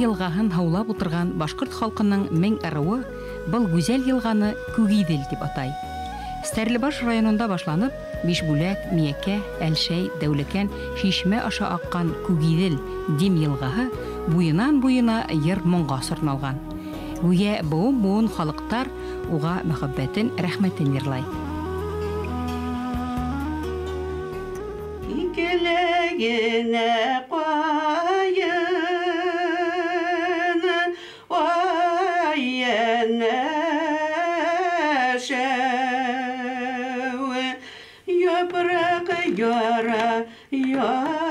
йылғаһын һаулап ултырған башҡорт халҡының мең ырыуы был гүзәл йылғаны Күгиҙел тип атай. Стәрлебаш районында башланып, Бишбүләк, Миәкә, Әлшәй, Дәүләкән, Шишмә аша аҡҡан Күгиҙел Дим йылғаһы буйынан буйына йыр моңға сорналған. Гүйә быуын-быуын халыҡтар уға мөхәббәтен, рәхмәтен йырлай. Икеләгенә ҡайын, ай йәнәшә, япраҡ яра яралай.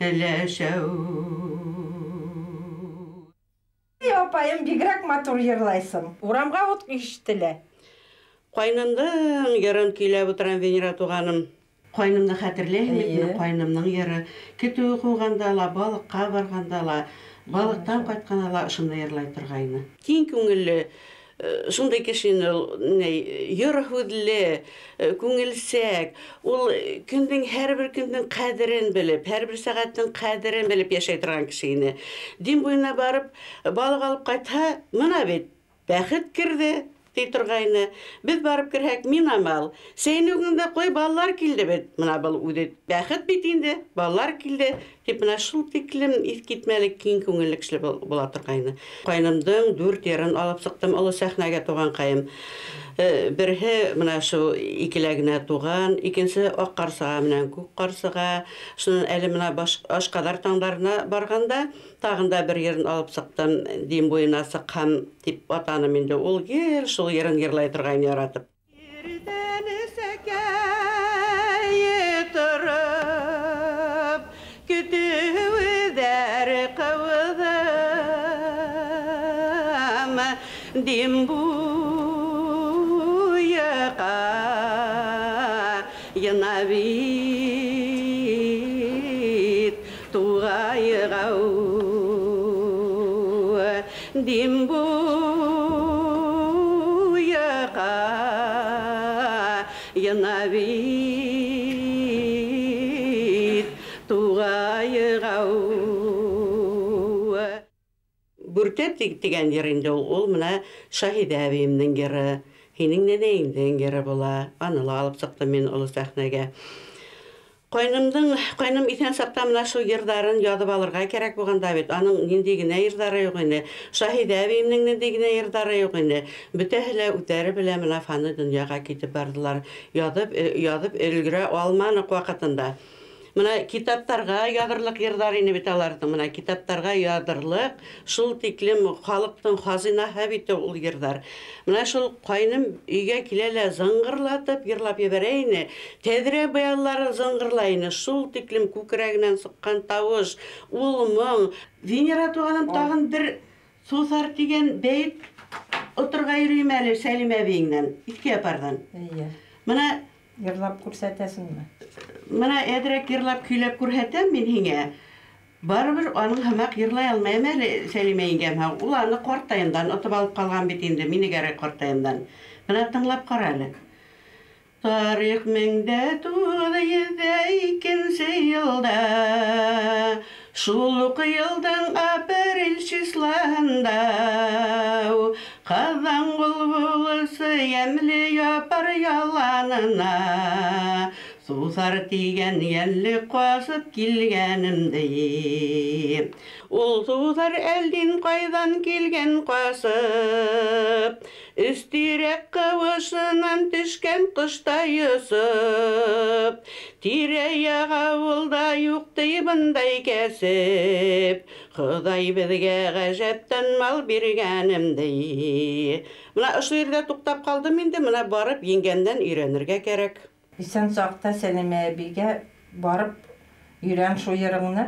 Ләшәү. Апайым, бигерәк матур йырлайсың. Урамға ут ишетелә. Ҡайнымдың йырын көйләп ултырам, Венера туғаным. Ҡайнымды хәтерләйһең бит, ҡайнымдың йыры. Көтөү ҡыуғанда ла, балыҡҡа барғанда ла, балыҡтан ҡайтҡанда ла шунда йырлай торғайны. Киң күңелле, шундай кешене ул, йыр һүҙле, күңелсәк. Ул көндөң, һәр бер көндөң ҡәҙерен белеп, һәр бер сәғәттең ҡәҙерен белеп йәшәй торған кеше ине. Дим буйына барып, балыҡ алып ҡайтһа, мына бит, бәхет керҙе, ти торғайны. Беҙ барып керһәк, мин амал. Сәйнүгеңде ҡуй, балалар килде бит. Мына был үҙе бәхет бит инде, балалар килде. Тип мына шул тиклем иҫ китмәле киң күңелле кеше була торғайны. Ҡайнымдың 4 йырын алып сыҡтым оло сәхнәгә, туғанҡайым. Береһе мына шул икеләгенә туған, икенсе аҡ ҡарсыға менән күк ҡарсыға. Шунан әле мына Ашҡаҙар таңдарына барғанда тағын да бер йырын алып сыҡтым, Дим буйына сыҡһам тип атаным инде. Ул гел шул йырын йырлай торғайны яратып. Ерҙән сәкәйе тороп, көтөүҙәр ҡыуҙым, Дим буйы ҡайына бит, туғайға Дим буйы ҡайына бит, туғайға. Бүртә тигән йыр инде ул, ул мына Шаһиҙә әбейемдең йыры, һинең нәнәйеңдең йыры була. Аны ла алып сыҡтым мин оло сәхнәгә. Ҡайным иҫән саҡта мына шул йырҙарын яҙып алырға кәрәк булғанда бит. Аның ниндәй генә йырҙары юҡ ине. Шаһиҙә әбейемдең ниндәй генә йырҙары юҡ ине. Бөтәһе лә үҙҙәре белә мына фаны донъяға китеп барҙылар. Яҙып өлгөрә алманыҡ ваҡытында. Мына китаптарға яҙырлыҡ йырҙар ине бит аларҙың. Мына китаптарға яҙырлыҡ шул тиклем халыҡтың хазинаһы бит ул йырҙар. Мына шул ҡайным өйгә килә лә зыңғырлатып йырлап ебәрә ине. Тәҙрә быялалары зыңғырлай ине. Шул тиклем күкрәгенән сыҡҡан тауыш, ул моң. Венера туғаным тағын бер Суҫар тигән бәйет оторға йөрөйөм әле Сәлимә әбейеңдән, Иҫке Япарҙан. Эйе. Мына йырлап күрһәтәсеңме? Мына әҙерәк йырлап көйләп күрһәтәм мин һиңә. Барыбер аның һымаҡ йырлай алмайым әле Сәлимә еңгәм. Ул аны ҡартайымдан отоп алып ҡалған бит инде, мине кәрәк ҡартайымдан. Мына тыңлап ҡара әле. Тарих мең дә туғыҙ йөҙҙә икенсе йылда, шул уҡ йылдың апрель числаһында, Ҡаҙанғол булысы йәмле япар яланына, Суҫар тигән йәнле ҡасып килгәнемде. Ул суҫар әлдин ҡайҙан килгән ҡасып, Өс тирәк ҡыуышынан төшкән ҡоштай осоп, Тирә-яҡ ауылда юҡ ти бындай кәсеп, Хоҙай беҙгә ғәжәптән мал биргәнемде. Мына ошо ерҙә туҡтап ҡалдым инде, мына барып еңгәмдән өйрәнергә кәрәк. Иҫән саҡта Сәлимә әбейгә барып өйрән шул йырыңны.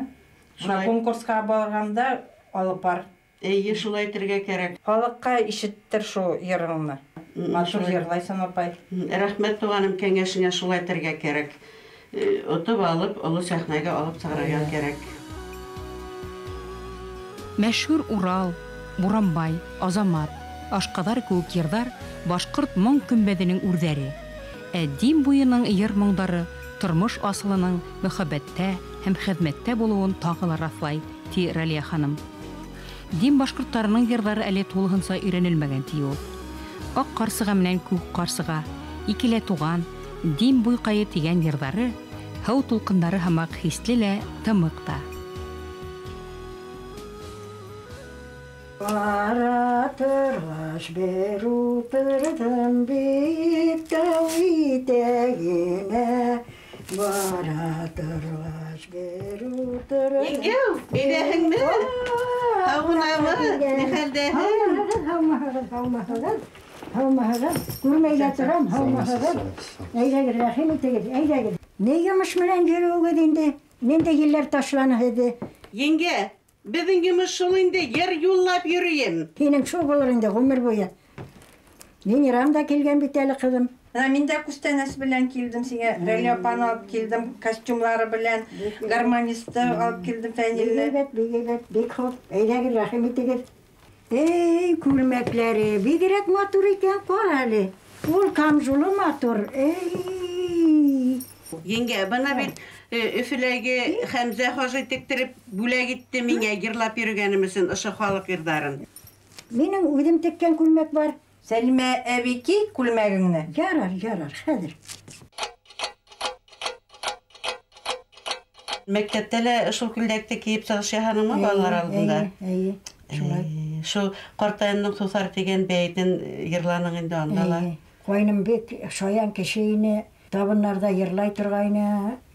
Мына Шулай. конкурсҡа барғанда алып бар. Эйе, шулай итергә кәрәк. Халыҡҡа ишеттер шул йырыңны. Матур Шулай. йырлайсың, апай. Рәхмәт, туғаным, кәңәшеңә, шулай итергә кәрәк. Отоп алып, оло сәхнәгә алып сығарырға кәрәк. Мәшһүр Урал, Буранбай, Азамат, Ашҡаҙар кеүек йырҙар башҡорт моң көмбәҙенең үрҙәре. Ә Дим буйының йыр моңдары тормош асылының мөхәббәттә һәм хеҙмәттә булыуын тағы ла раҫлай, ти Ралия ханым. Дим башҡорттарының йырҙары әле тулыһынса өйрәнелмәгән, ти ул. Аҡ ҡарсыға менән күк ҡарсыға, икелә туған, Дим буйҡайы тигән йырҙары һыу тулҡындары һымаҡ хисле лә, тымыҡ та. Бара торғас бер ултырҙым бит тау итәгенә. Бара торғас бер ултырҙым. Еңгәү, өйҙәһеңме? Һаумы? Ни хәлдәһең? Һаумыһығыҙ, һаумыһығыҙ, һаумыһығыҙ. Күрмәй ҙә торам, һаумыһығыҙ. Әйҙәгеҙ, рәхим итегеҙ, әйҙәгеҙ. Ни йомош менән йөрөүегеҙ инде? Ниндәй елләр ташланы һеҙҙе? Еңгә, беҙҙең йомош шул инде, ер юллап йөрөйөм. Һинең шул булыр инде ғүмер буйы. Венерам да килгән бит әле, ҡыҙым. Мына мин дә күстәнәс белән килдем һиңә. Рәлиә апаны алып килдем, костюмлары белән, гармонисты алып килдем, Фәнилне. Бик әйбәт, бик әйбәт, бик хуп. Әйҙәгеҙ, рәхим итегеҙ. Эй, күлмәкләре бигерәк матур икән, ҡара әле. Ул камзулы матур. Эй. Еңгә, бына бит Өфөләге Хәмзә хажи тектереп бүләк итте миңә йырлап йөрөгәнем өсөн ошо халыҡ йырҙарын. Минең үҙем теккән күлмәк бар. Сәлимә әбей, кей күлмәгеңне. Ярар, ярар, хәҙер. Мәктәптә лә шул күлдәкте кейеп сығыш яһаныңмы балалар алдында? Эйе, эйе, шулай. Шул ҡартайымдың Һуҫар тигән бәйетен йырланың инде анда ла. Ҡайным бик шаян кеше ине. Табыннарҙа йырлай торғайны,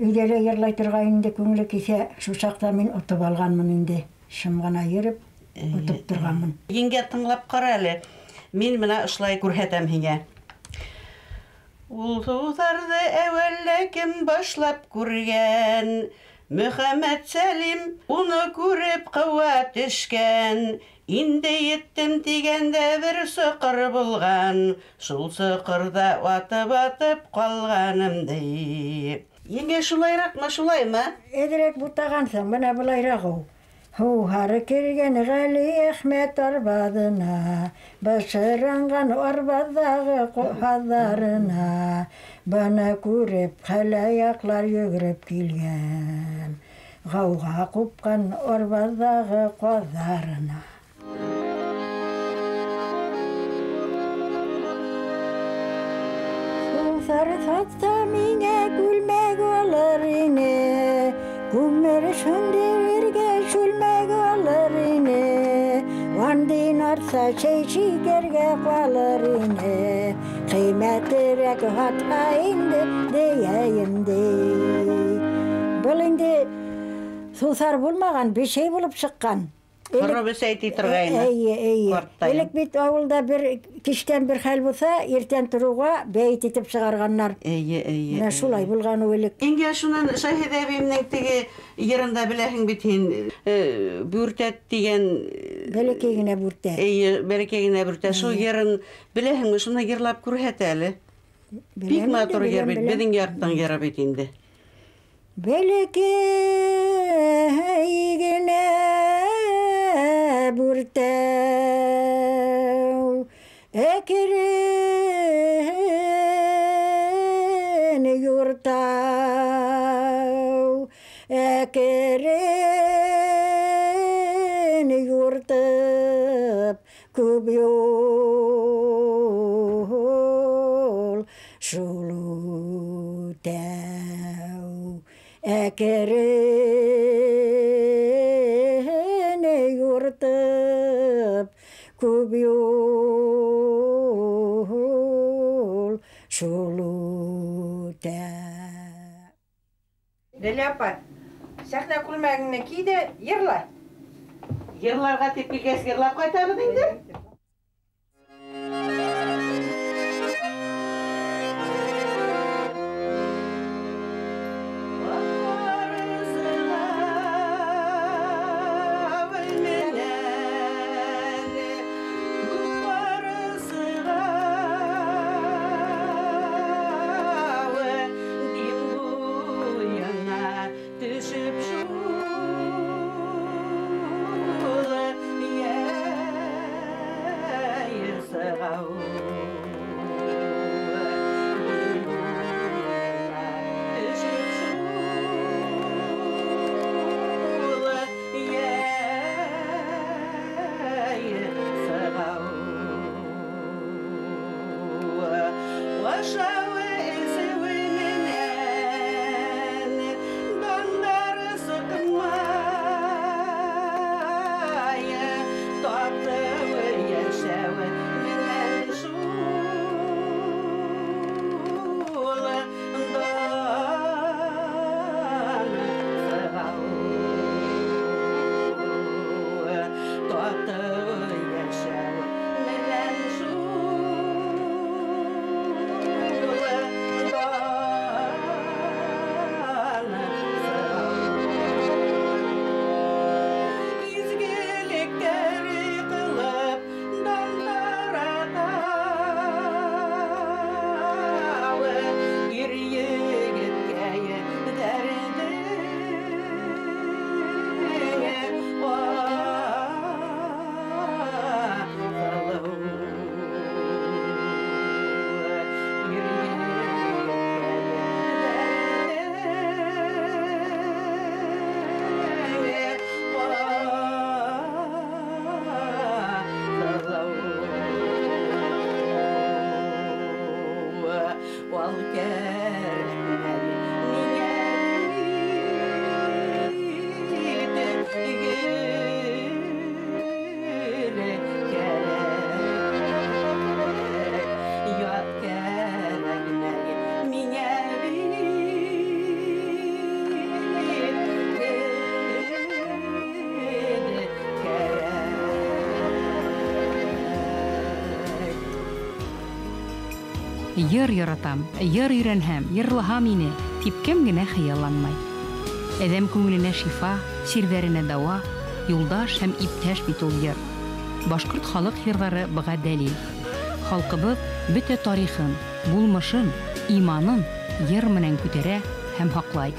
өйҙә лә йырлай торғайны инде, күңеле киҫә. Шул саҡта мин отоп алғанмын инде. Шым ғына йөрөп, отоп торғанмын. Еңгә, тыңлап ҡара әле. Мин бына ошолай күрһәтәм һиңә. Ул һуҫарҙы әүәллә кем башлап күргән? Мөхәммәт Сәлим уны күреп ҡыуа төшкән. Инде еттем тигәндә бер соҡор булған, шул соҡорҙа атып-атып ҡалғаным ти. Еңгә, шулайыраҡмы, шулаймы? Әҙерәк бутағанһың, бына былайыраҡ ул. Һыуһары кергән Ғәли Әхмәт арбаҙына, бышыранған арбаҙҙағы ҡаҙҙарына, быны күреп хәләяҡлар йүгереп килгән, ғауға ҡупҡан арбаҙҙағы ҡаҙҙарына. Һуҫар һатһа миңә күлмәк алыр ине, күмер шөндөрөргә шүлмәк алыр ине, Андин артса сәй шикәргә ҡалыр ине, ҡиммәтерәк һатһа инде тейәйем ти. Был инде һуҫар булмаған, бесәй булып сыҡҡан. Ҡоро бесәй ти торғайны. Эйе, эйе. Элек бит ауылда бер кистән бер хәл булһа, иртән тороуға бәйет итеп сығарғаннар. Эйе, эйе. Менә шулай булған ул элек. Еңгә, шунан Шаһиҙә әбейемдең теге йырын да беләһең бит һин, бүртә тигән. Бәләкәй генә бүртә. Эйе, бәләкәй генә бүртә. Шул йырын беләһеңме? Шуны йырлап күрһәт әле. Бик матур йыр бит, беҙҙең яҡтың йыры бит инде. Бәләкәй генә бүртәү, әкрен юртау, әкрен юртып күп юл шул үтәү, әкрен юртып күп юл шул үтә. Ләлә апа, сәхнә күлмәгеңне кей ҙә йырла. Йырларға тип килгәс, йырлап ҡайтабыҙ инде. Йыр яратам, йыр өйрәнһәм, йырлаһам ине, тип кем генә хыялланмай. Әҙәм күңеленә шифа, сирҙәренә дауа, юлдаш һәм иптәш бит ул йыр. Башҡорт халыҡ йырҙары быға дәлил. Халҡыбыҙ бөтә тарихын, булмышын, иманын йыр менән күтәрә һәм һаҡлай.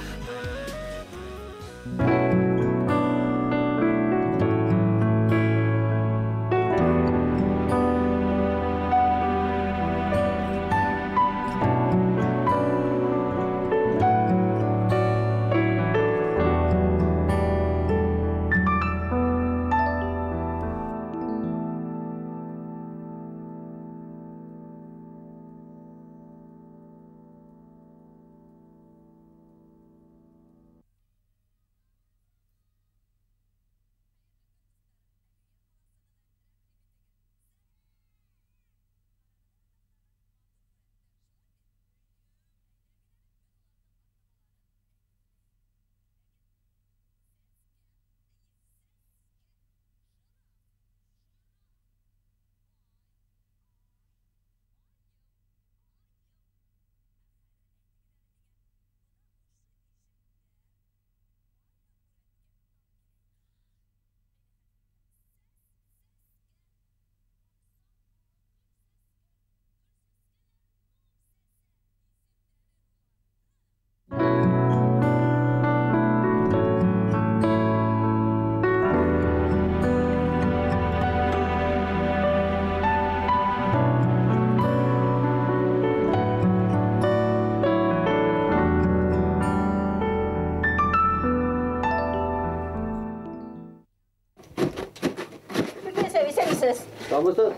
Тамысы.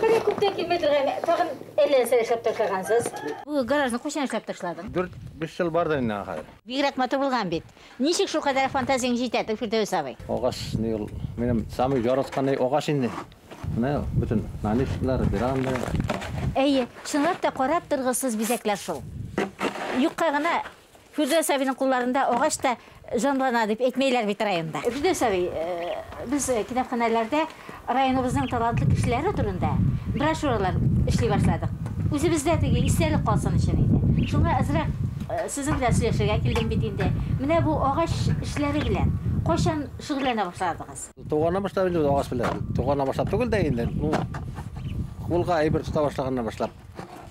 Бер күптән килмәй торған, тағын әллә нәрсә эшләп ташлағансыз. Бу гаражны ҡасан эшләп ташладың? 4-5 йыл барҙыр инде хәҙер. Бигерәк матур булған бит. Ничек шул ҡәҙәр фантазияң җитә, Фирдәүс абый? Ағас ни ул, минем самый яратҡан ағас инде. Менә бөтен нанишлар, веранда. Әйе, чынлап та ҡарап торғысыз бизәкләр шул. Юҡҡа ғына Фирдәүс абыйның ҡулларында ағас та жанлана дип әйтмәйләр бит районда. Фирдәүс абый, без китапханаларда районыбыҙҙың талантлы кешеләре турында брошюралар эшли башладыҡ. Үҙебеҙҙә теге иҫтәлек ҡалсын өсөн ине. Шуңа әҙерәк сезнең белән һөйләшергә килдем бит инде. Менә бу ағас эшләре белән ҡасан шөғөлләнә башладығыҙ? Туғаннан башлап инде ағас белән. Туғаннан башлап түгел дә инде. Ну, ҡулға әйбер тота башлағаннан башлап,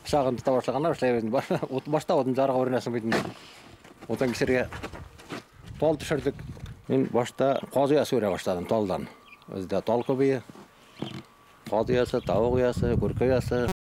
пысағын тота башлағаннан башлап инде. Ут башта утын жарға өйрәнәсең бит инде. Утын кисергә тал төшөрҙөк. Мин башта ҡаҙ оясы үрә башладым талдан. Үҙҙә тал күбәйә. Ҡаҙ оясы, тауыҡ оясы, күркә оясы.